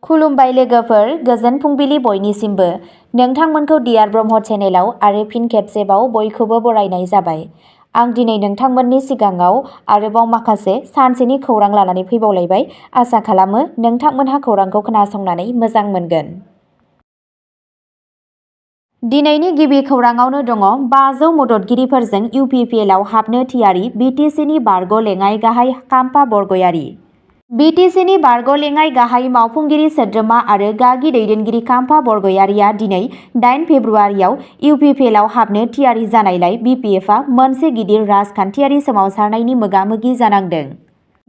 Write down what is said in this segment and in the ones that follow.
खुलुमबाय लोगोफोर, गोजोन फुंबिलि बयनिसिमबो। नोंथांमोनखौ डियार ब्रह्म चेनेलाव आरो फिन खेबसेबाव बयखौबो बरायनाय जाबाय। आं दिनै नोंथांमोननि सिगाङाव आरोबाव माखासे सानसेनि खौरां लानानै फैबावलायबाय। आसा खालामो नोंथांमोनहा खौरांखौ खोनासंनानै मोजां मोनगोन। दिनैनि गिबि खौराङावनो दङ 500 मददगिरिफोरजों UPPL आव हाबनो थियारि BTCनि बारग' लेङाइ गाहाय खाम्फा बरगयारी। BTCनि बारग' लेङाइ गाहाय मावफुंगिरि सोद्रोमा आरो गागि दैदेनगिरि खाम्फा बरगयारीया दिनै 8 फेब्रुआरियाव UPPL आव हाबनो थियारि जानायलाय BPFआ मोनसे गिदिर राजखान्थियारि सोमावसारनायनि मोगा-मोगि जानांदों।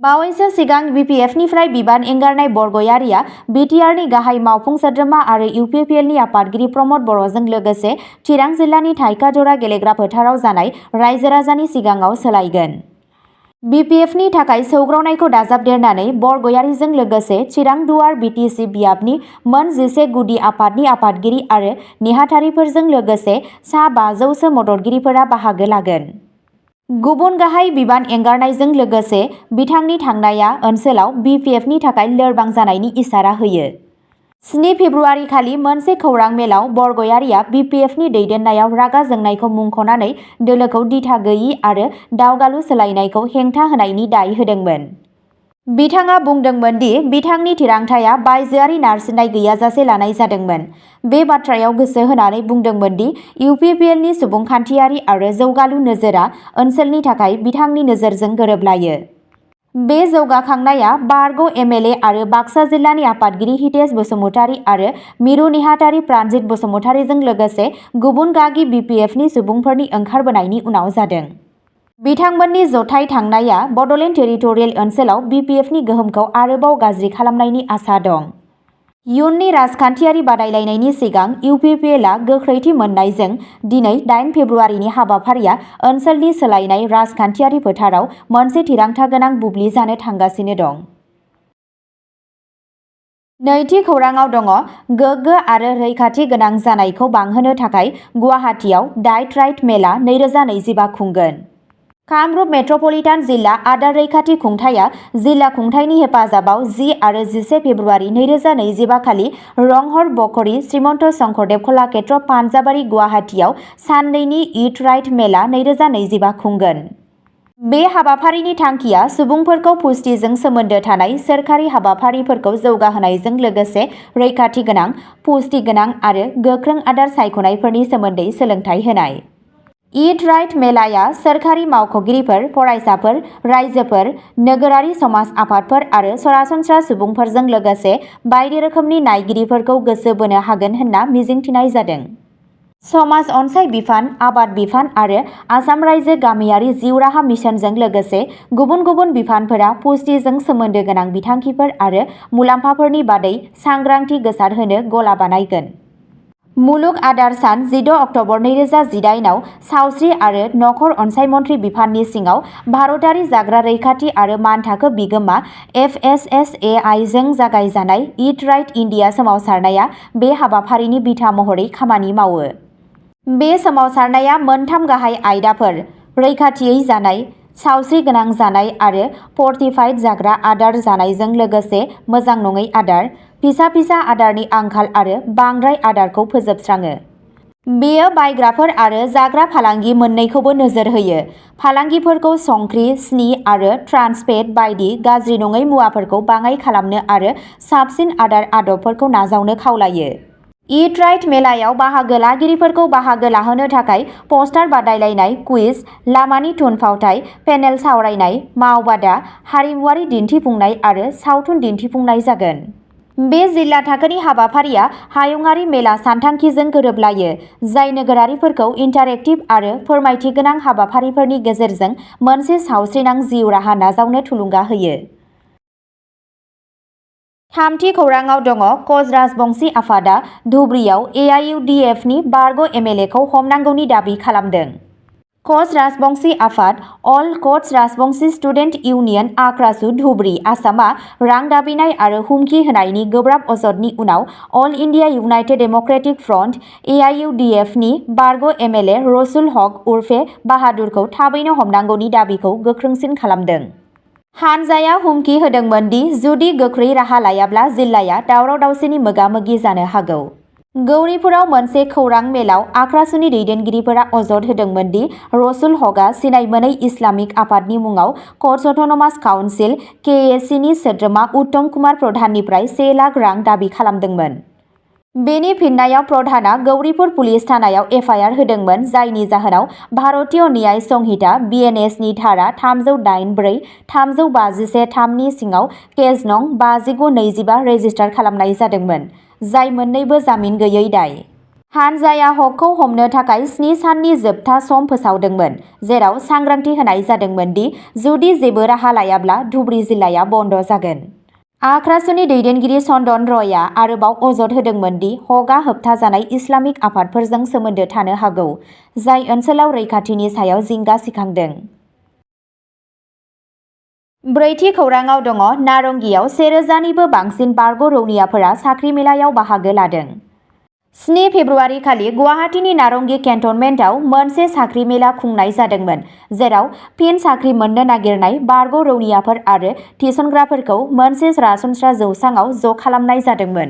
बावैसो सिगां BPFनिफ्राय बिबान एंगारनाय बरगयारीया BTRनि गाहाय मावफुं सोद्रोमा आरो UPPLनि आफादगिरि प्रमद बर'जों लोगोसे चिरां जिल्लानि थाइकाजरा गेलेग्रा फोथाराव जानाय रायजो-राजानि सिगाङाव सोलायगोन। BPFनि थाखाय सौग्रावनायखौ दाजाबदेरनानै बरगयारीजों लोगोसे चिरां दुवार BTC बियाबनि मोन 11 गुदि आफादनि आफादगिरि आरो नेहाथारिफोरजों लोगोसे सा 500 सो मददगिरिफोरा बाहागो लागोन। गुबुन गाहाय बिबान एंगारनायजों लोगोसे बिथांनि थांनाया ओनसोलाव BPFनि थाखाय लोरबां जानायनि इसारा होयो। 7 फेब्रुआरि खालि मोनसे खौरां मेलाव बरगयारीया BPFनि दैदेननायाव रागा जोंनायखौ मुंख'नानै दोलोखौ दिथा गैयि आरो दावगालु सोलायनायखौ हेंथा होनायनि दाय होदोंमोन। बिथाङा बुंदोंमोन दि बिथांनि थिरांथाया बायजोआरि नारसिननाय गैयाजासे लानाय जादोंमोन। बे बाथ्रायाव गोसो होनानै बुंदोंमोन दि UPPLनि सुबुंखान्थियारि आरो जौगालु नोजोरआ ओनसोलनि थाखाय बिथांनि नोजोरजों गोरोबलायो। बे जौगाखांनाया बारग' MLA आरो बाक्सा जिल्लानि आफादगिरि हितेश बसुमतारी आरो मिरु नेहाथारि प्राणजित बसुमतारीजों लोगोसे गुबुन गागि BPFनि सुबुंफोरनि ओंखारबोनायनि उनाव जादों। बिथांमोननि जथाय थांनाया बड'लेण्ड टेरिटरियेल ओनसोलाव BPFनि गोहोमखौ आरोबाव गाज्रि खालामनायनि आसा दं। इयुननि राजखान्थियारि बादायलायनायनि सिगां UPPLआ गोख्रैथि मोननायजों दिनै 8 फेब्रुआरिनि हाबाफारिया ओनसोलनि सोलायनाय राजखान्थियारि फोथाराव मोनसे थिरांथा गोनां बुब्लि जानो थांगासिनो दं। नैथि खौराङाव दङ गोग्गो आरो रैखाथि गोनां जानायखौ बांहोनो थाखाय गुवाहाटीआव डाइट राइट मेला 2025 खुंगोन। कामरुप मेट्र'पलिटान जिल्ला आदार रैखाथि खुंथायआ जिल्ला खुंथायनि हेफाजाबाव 10 आरो 11 फेब्रुआरि 2025 खालि रंघर बखरी श्रीमन्त शंकरदेव कलाक्षेत्र पान्जाबारि गुवाहाटीआव साननैनि इट राइट मेला 2025 खुंगोन। बे हाबाफारिनि थांखिया सुबुंफोरखौ पुष्टिजों सोमोन्दो थानाय सोरखारि हाबाफारिफोरखौ जौगाहोनायजों लोगोसे रैखाथि गोनां, पुष्टि गोनां आरो गोख्रों आदार सायख'नायफोरनि सोमोन्दै सोलोंथाय होनाय। इट राइट मेलाया सोरखारि मावख'गिरिफोर, फरायसाफोर, रायजोफोर, नोगोरारि समाज आफादफोर आरो सरासनस्रा सुबुंफोरजों लोगोसे बायदि रोखोमनि नायगिरिफोरखौ गोसो बोनो हागोन होनना मिजिंथिनाय जादों। समाज अनसाइ बिफान, आबाद बिफान आरो आसाम रायजो गामियारि जिउ राहा मिशनजों लोगोसे गुबुन गुबुन बिफानफोरा पुष्टिजों सोमोन्दो गोनां बिथांखिफोर आरो मुलाम्फाफोरनि बादै सांग्रांथि गोसारहोनो गला बानायगोन। मुलुग आदार सान 14 अक्ट'बर 2018 आव सावस्रि आरो नखर अनसायमन्त्रि बिफाननि सिङाव भारतारि जाग्रा रैखाथि आरो मानथाखो बिगोमा FSSAI जों जागायजानाय इट राइट इन्डिया सोमावसारनाया बे हाबाफारिनि बिथा महरै खामानि मावो। बे सोमावसारनाया मोनथाम गाहाय आयदाफोर रैखाथियै जानाय, सावस्रि गोनां जानाय आरो फर्टिफाइड जाग्रा आदार जानायजों लोगोसे मोजां नङै आदार, फिसा आदारनि आंखाल आरो बांद्राय आदारखौ फोजोबस्राङो। बेयो बायग्राफोर आरो जाग्रा फालांगि मोन्नैखौबो नोजोर होयो। फालांगिफोरखौ संख्रि, सिनि आरो ट्रान्स फेट बायदि गाज्रि नङै मुवाफोरखौ बाङाइ खालामनो आरो साबसिन आदार आदबफोरखौ नाजावनो खावलायो। इट राइट मेलायाव बाहागो लागिरिफोरखौ बाहागो लाहोनो थाखाय पस्टार बादायलायनाय, कुइज, लामानि थुनफावथाय, पेनेल सावरायनाय, मावबादा, हारिमुआरि दिन्थिफुंनाय आरो सावथुन दिन्थिफुंनाय जागोन। बे जिल्ला थाखोनि हाबाफारिया हायुंआरि मेला सानथांखिजों गोरोबलायो, जाय नोगोरारिफोरखौ इन्टारेक्टिभ आरो फोरमायथि गोनां हाबाफारिफोरनि गेजेरजों मोनसे सावस्रिनां जिउ राहा नाजावनो थुलुंगा होयो। थामथि खौराङाव दङ कच राजबंशी आफादआ धुबुरीआव AIUDFनि बारग' MLAखौ हमनांगौनि दाबि खालामदों। कच राजबंशी आफाद all Koch Rajbanshi student union AKRASU Dhubri आसामआ रां दाबिनाय आरो हुमखि होनायनि गोब्राब अजदनि उनाव all India united democratic front AIUDFनि बारग' MLA रसुल हक उर्फे बाहादुरखौ थाबैनो हमनांगौनि दाबिखौ गोख्रोंसिन खालामदों। हानजाया हुमखि होदोंमोन दि जुदि गोख्रै राहा लायाब्ला जिल्लाया दावराव-दावसिनि मोगा-मोगि जानो हागौ। गौरीपुराव मोनसे खौरां मेलाव आख्रासुनि दैदेनगिरिफोरा अजद होदोंमोन दि रसुल हकआ सिनाय मोनै इस्लामिक आफादनि मुङाव कर्टस अट'नमास काउन्सिल (KAC) नि सोद्रोमा उत्तम कुमार प्रधाननिफ्राय 1 लाख रां दाबि खालामदोंमोन। बेनि फिननायाव प्रधानआ गौरीपुर पुलिस थानायाव एफआइआर होदोंमोन, जायनि जाहोनाव भारतीय न्याय संहिता (BNS) नि धारा 308(4), 351(3) नि सिङाव केस नं 5925 रेजिस्टार खालामनाय जादोंमोन, जाय मोन्नैबो जामिन गैयै दाय। हानजाया हकखौ हमनो थाखाय 7 साननि जोबथा सम फोसावदोंमोन, जेराव सांग्रांथि होनाय जादोंमोन दि जुदि जेबो राहा लायाब्ला धुबरी जिल्लाया बन्द जागोन। आख्रासुनि दैदेनगिरि चन्दन रयआ आरोबाव अजद होदोंमोन दि हकआ होबथाजानाय इस्लामिक आफादफोरजों सोमोन्दो थानो हागौ, जाय ओनसोलाव रैखाथिनि सायाव जिंगा सिखांदों। ब्रैथि खौरांआव दङ नारंगियाव 1000 निबो बांसिन बारग' रौनियाफोरा साख्रि मेलायाव बाहागो लादों। 7 फेब्रुआरि खालि गुवाहाटीनि नारंगी केन्टनमेन्टआव मोनसे साख्रि मेला खुंनाय जादोंमोन, जेराव फिन साख्रि मोननो नागिरनाय बारग' रौनियाफोर आरो थिसनग्राफोरखौ मोनसे सरासनस्रा जौसाङाव ज' खालामनाय जादोंमोन।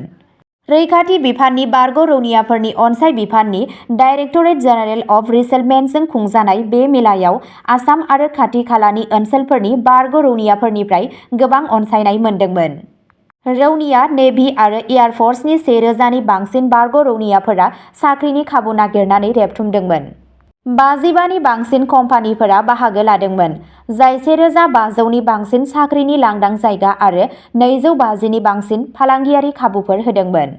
रैखाथि बिफाननि बारग' रौनियाफोरनि अनसाइ बिफाननि डाइरेक्टरेट जेनेरेल अफ रिसेटलमेन्टजों खुंजानाय बे मेलायाव आसाम आरो खाथि खालानि ओनसोलफोरनि बारग' रौनियाफोरनिफ्राय गोबां अनसायनाय मोनदोंमोन। रौनिया, नेभि आरो एयारफ'र्सनि 1000 नि बांसिन बारग' रौनियाफोरा साख्रिनि खाबु नागिरनानै रेबथुमदोंमोन। 55 नि बांसिन कम्पानिफोरा बाहागो लादोंमोन, जाय 1500 नि बांसिन साख्रिनि लांदां जायगा आरो 250 नि बांसिन फालांगियारि खाबुफोर होदोंमोन।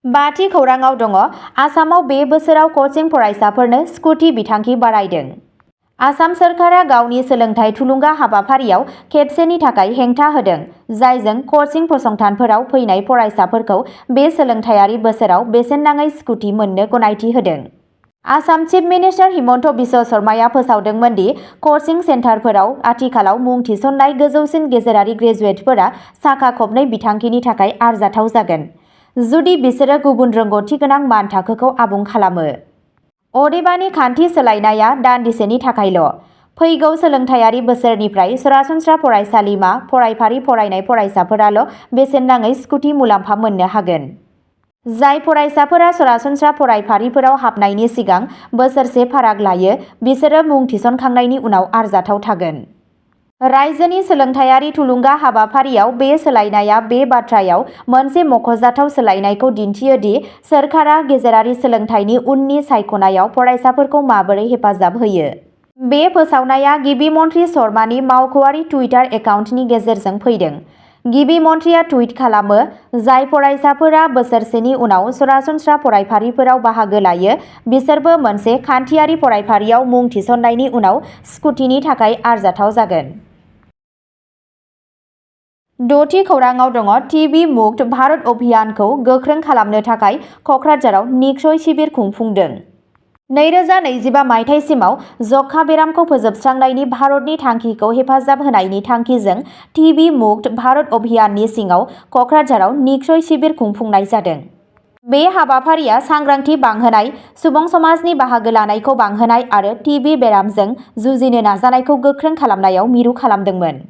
5थि खौरांआव दङ आसामाव बे बोसोराव कचिं फरायसाफोरनो स्कुटि बिथांखि बारायदों। आसाम सोरखारा गावनि सोलोंथाइ थुलुंगा हाबाफारियाव खेबसेनि थाखाय हेंथा होदों, जायजों कचिं फसंथानफोराव फैनाय फरायसाफोरखौ बे सोलोंथायारि बोसोराव बेसेन नाङै स्कुटि मोननो गनायथि होदों। आसाम चिफ मिनिस्टार हिमन्त बिश्व शर्माया फोसावदोंमोन दि कचिं सेन्टारफोराव आथिखालाव मुं थिसननाय गोजौसिन गेजेरारि ग्रेजुवेटफोरा साखा खबनै बिथांखिनि थाखाय आरजाथाव जागोन, जुदि बिसोरो गुबुन रोंग'थि गोनां मानथाखोखौ आबुं खालामो। अदेबानि खान्थि सोलायनाया दान्दिसेनि थाखायल'। फैगौ सोलोंथायारि बोसोरनिफ्राय सरासनस्रा फरायसालिमा फरायफारि फरायनाय फरायसाफोराल' बेसेन नाङै स्कुटि मुलाम्फा मोननो हागोन। जाय फरायसाफोरा सरासनस्रा फरायफारिफोराव हाबनायनि सिगां बोसोरसे फाराग लायो, बिसोरो मुं थिसनखांनायनि उनाव आरजाथाव थागोन। रायजोनि सोलोंथायारि थुलुंगा हाबाफारियाव बे सोलायनाया बे बाथ्रायाव मोनसे मख'जाथाव सोलायनायखौ दिन्थियो दि सोरखारा गेजेरारि सोलोंथाइनि उननि सायख'नायाव फरायसाफोरखौ माबोरै हेफाजाब होयो। बे फोसावनाया गिबि मन्थ्रि शर्मानि मावख'आरि टुइटार एकाउन्टनि गेजेरजों फैदों। गिबि मन्थ्रिया टुइट खालामो, जाय फरायसाफोरा बोसोरसेनि उनाव सरासनस्रा फरायफारिफोराव बाहागो लायो, बिसोरबो मोनसे खान्थियारि फरायफारियाव मुं थिसननायनि उनाव स्कुटिनि थाखाय आरजाथाव जागोन। 6थि खौरांआव दङ टिबि मुक्त भारत अभियानखौ गोख्रों खालामनो थाखाय क'क्राझाराव निक्षय शिबिर खुंफुंदों। 2025 मायथाइसिमाव जक्षा बेरामखौ फोजोबस्रांनायनि भारतनि थांखिखौ हेफाजाब होनायनि थांखिजों टिबि मुक्त भारत अभियाननि सिङाव क'क्राझाराव निक्षय शिबिर खुंफुंनाय जादों। बे हाबाफारिया सांग्रांथि बांहोनाय, सुबुं समाजनि बाहागो लानायखौ बांहोनाय आरो टिबि बेरामजों जुजिनो नाजानायखौ गोख्रों खालामनायाव मिरु खालामदोंमोन।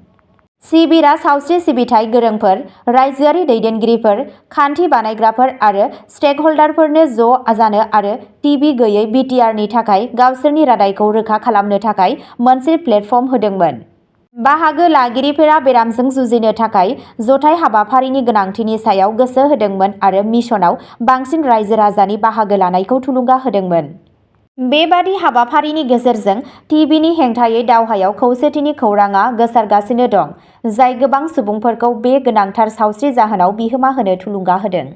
शिबिरा सावस्रि सिबिथाइ गोरोंफोर, रायजोआरि दैदेनगिरिफोर, खान्थि बानायग्राफोर आरो स्टेकह'ल्डारफोरनो ज' जानो आरो टिबि गैयै बिटिआरनि थाखाय गावसोरनि रादायखौ रोखा खालामनो थाखाय मोनसे प्लेटफर्म होदोंमोन। बाहागो लागिरिफोरा बेरामजों जुजिनो थाखाय जथाय हाबाफारिनि गोनांथिनि सायाव गोसो होदोंमोन आरो मिशनआव बांसिन रायजो-राजानि बाहागो लानायखौ थुलुंगा होदोंमोन। बेबादि हाबाफारिनि गेजेरजों टिबिनि हेंथायै दावहायाव खौसेथिनि खौरांआ गोसारगासिनो दं, जाय गोबां सुबुंफोरखौ बे गोनांथार सावस्रि जाहोनाव बिहोमा होनो थुलुंगा होदों।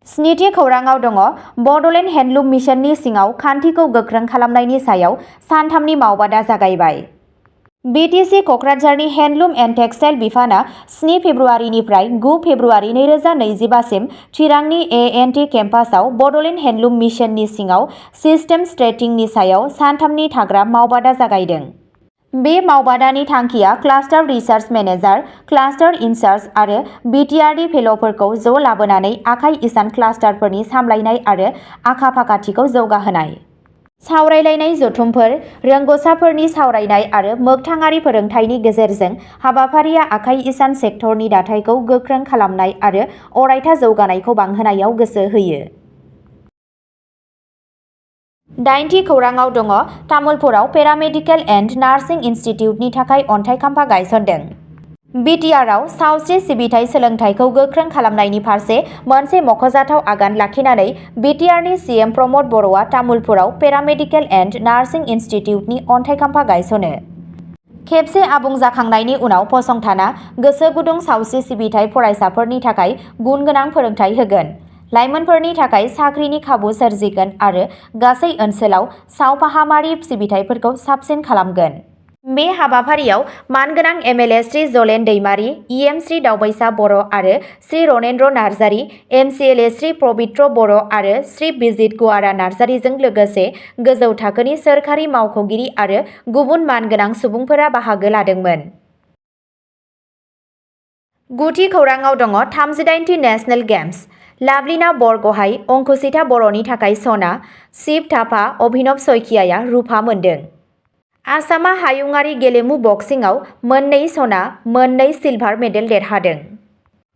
7थि खौरांआव दङ बड'लेण्ड हेन्डलुम मिशननि सिङाव खान्थिखौ गोख्रों खालामनायनि सायाव सानथामनि मावबादा जागायबाय। बिटिसि क'क्राझारनि हेन्डलुम एन्ड टेक्सटाइल बिफाना 7 फेब्रुआरिनिफ्राय 9 फेब्रुआरि 2025 सिम चिरांनि एएनटि केम्पासआव बड'लेण्ड हेन्डलुम मिशननि सिङाव सिस्टेम स्ट्रेटिंनि सायाव सानथामनि थाग्रा मावबादा जागायदों। बे मावबादानि थांखिया cluster research manager, cluster incharge आरो बिटिआरनि फेल'फोरखौ ज' लाबोनानै आखाइ इसान क्लास्टारफोरनि सामलायनाय आरो आखा-फाखाथिखौ जौगाहोनाय। सावरायलायनाय जथुमफोर, रोंग'साफोरनि सावरायनाय आरो मोगथाङारि फोरोंथायनि गेजेरजों हाबाफारिया आखाइ इसान सेक्टरनि दाथायखौ गोख्रों खालामनाय आरो अरायथा जौगानायखौ बांहोनायाव गोसो होयो। 8थि खौराङाव दङ तामुलपुराव पेरामेडिकेल एन्ड नार्सिं इनस्टिटिउटनि थाखाय अनथाइ खाम्फा गायसनदों। बिटिआरआव सावस्रि सिबिथाइ सोलोंथाइखौ गोख्रों खालामनायनि फारसे मोनसे मख'जाथाव आगान लाखिनानै बिटिआरनि सिएम प्रमद बर'आ तामुलपुराव पेरामेडिकेल एन्ड नार्सिं इनस्टिटिउटनि अनथाइ खाम्फा गायसनो। खेबसे आबुं जाखांनायनि उनाव फसंथाना गोसो गुदुं सावस्रि सिबिथाइ फरायसाफोरनि थाखाय गुनगोनां फोरोंथाय होगोन, लाइमोनफोरनि थाखाय साख्रिनि खाबु सोरजिगोन आरो गासै ओनसोलाव सावफाहामारि सिबिथाइफोरखौ साबसिन खालामगोन। बे हाबाफारियाव मानगोनां एमएलए श्री जलेन दैमारी, इएम श्री दावबायसा बर' आरो श्री रनेन्द्र नार्जारी, एमसिएलए श्री पबित्र बर' आरो श्री बिजित गुवारा नार्जारीजों लोगोसे गोजौ थाखोनि सोरखारि मावख'गिरि आरो गुबुन मानगोनां सुबुंफोरा बाहागो लादोंमोन। 9थि खौराङाव दङ 38थि नेशनेल गेम्स। लाभलिना बरग'हाइ, अंकुसिता बर'नि थाखाय सना, शिव थापा, अभिनव सइकियाया रुफा मोनदों। आसामआ हायुङारि गेलेमु बक्सिंआव 2 सना, 2 सिलभार मेडेल देरहादों।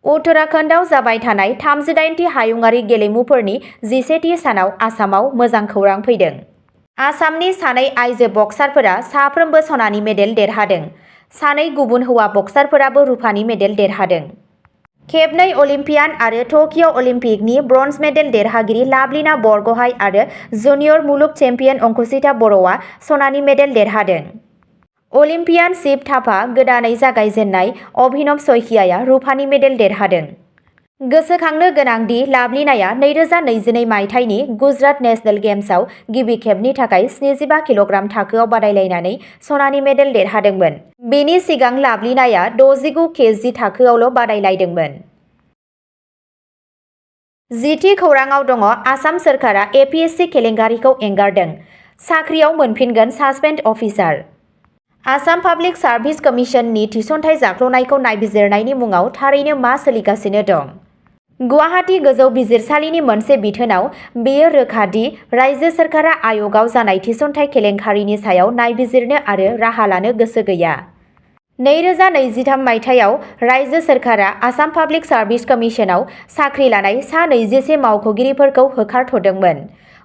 उत्तराखन्डआव जाबाय थानाय 38थि हायुङारि गेलेमुफोरनि 11थि सानाव आसामाव मोजां खौरां फैदों। आसामनि 2 आइजो बक्सारफोरा साफ्रोमबो सनानि मेडेल देरहादों। 2 गुबुन हौवा बक्सारफोराबो रुफानि मेडेल देरहादों। खेबनै अलिम्पियान आरो टकिय' अलिम्पिकनि ब्रन्ज मेडेल देरहागिरि लाभलिना बरग'हाइ आरो जुनियर मुलुग चेम्पियन अंकुसिता बर'आ सनानि मेडेल देरहादों। अलिम्पियान शिव थापा, गोदानै जागायजेननाय अभिनव सइकियाया रुफानि मेडेल देरहादों। गोसोखांनो गोनांदि लाभलिनाया 2022 मायथाइनि गुजरात नेशनेल गेम्सआव गिबि खेबनि थाखाय 75 किल'ग्राम थाखोआव बादायलायनानै सनानि मेडेल देरहादोंमोन। बेनि सिगां लाभलिनाया 69 केजि थाखोआवल' बादायलायदोंमोन। 10थि खौराङाव दङ आसाम सोरखारा एपिएससि केलेंकारिखौ एंगारदों, साख्रियाव मोनफिनगोन सासपेन्ड अफिसार। आसाम पाब्लिक सार्भिस कमिसननि थिसनथाइ जाख्ल'नायखौ नायबिजिरनायनि मुङाव थारैनो मा सोलिगासिनो दं? गुवाहाटी गोजौ बिजिरसालिनि मोनसे बिथोनाव बेयो रोखा दि रायजो सोरखारा आय'गआव जानाय थिसनथाइ केलेंकारिनि सायाव नायबिजिरनो आरो राहा लानो गोसो गैया। 2023 मायथाइयाव रायजो सोरखारा आसाम पाब्लिक सार्भिस कमिसनाव साख्रि लानाय सा 21 मावख'गिरिफोरखौ होखारथ'दोंमोन।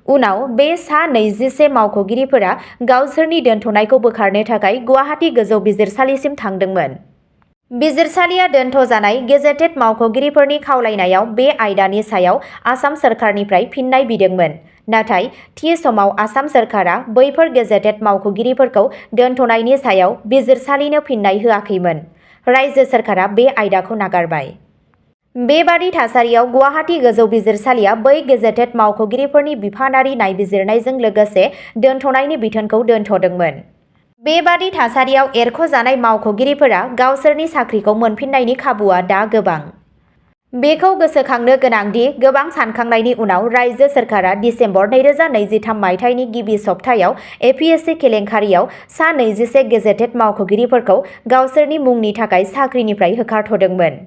उनाव बे सा 21 मावख'गिरिफोरा गावसोरनि दोनथ'नायखौ बोखारनो थाखाय गुवाहाटी गोजौ बिजिरसालिसिम थांदोंमोन। बिजिरसालिया दोनथ'जानाय गेजेटेड मावख'गिरिफोरनि खावलायनायाव बे आयदानि सायाव आसाम सोरखारनिफ्राय फिन्नाय बिदोंमोन, नाथाय थि समाव आसाम सोरखारा बैफोर गेजेटेड मावख'गिरिफोरखौ दोनथ'नायनि सायाव बिजिरसालिनो फिन्नाय होआखैमोन। रायजो सोरखारा बे आयदाखौ नागारबाय। बेबादि थासारियाव गुवाहाटी गोजौ बिजिरसालिया बै गेजेटेड मावख'गिरिफोरनि बिफानारि नायबिजिरनायजों लोगोसे दोनथ'नायनि बिथोनखौ दोनथ'दोंमोन। बेबादि थासारियाव एरख'जानाय मावख'गिरिफोरा गावसोरनि साख्रिखौ मोनफिननायनि खाबुआ दा गोबां। बेखौ गोसोखांनो गोनांदि गोबां सानखांनायनि उनाव रायजो सोरखारा दिसेम्बर 2023 मायथाइनि गिबि सप्तायाव एपिएससि केलेंकारियाव सा 21 गेजेटेड मावख'गिरिफोरखौ गावसोरनि मुंनि थाखाय साख्रिनिफ्राय होखारथ'दोंमोन।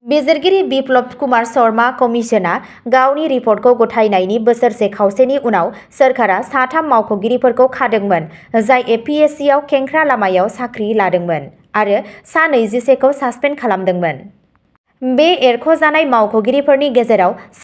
बिजिरगिरि बिप्लब कुमार शर्मा कमिसना गावनि रिपर्टखौ गथायनायनि बोसोरसे खावसेनि उनाव सोरखारा 3 मावख'गिरिफोरखौ खादोंमोन, जाय एपिएससिआव खेंख्रा लामायाव साख्रि लादोंमोन आरो सा 21 खौ सासपेन्ड खालामदोंमोन। बे एरख'जानाय मावख'गिरिफोरनि गेजेराव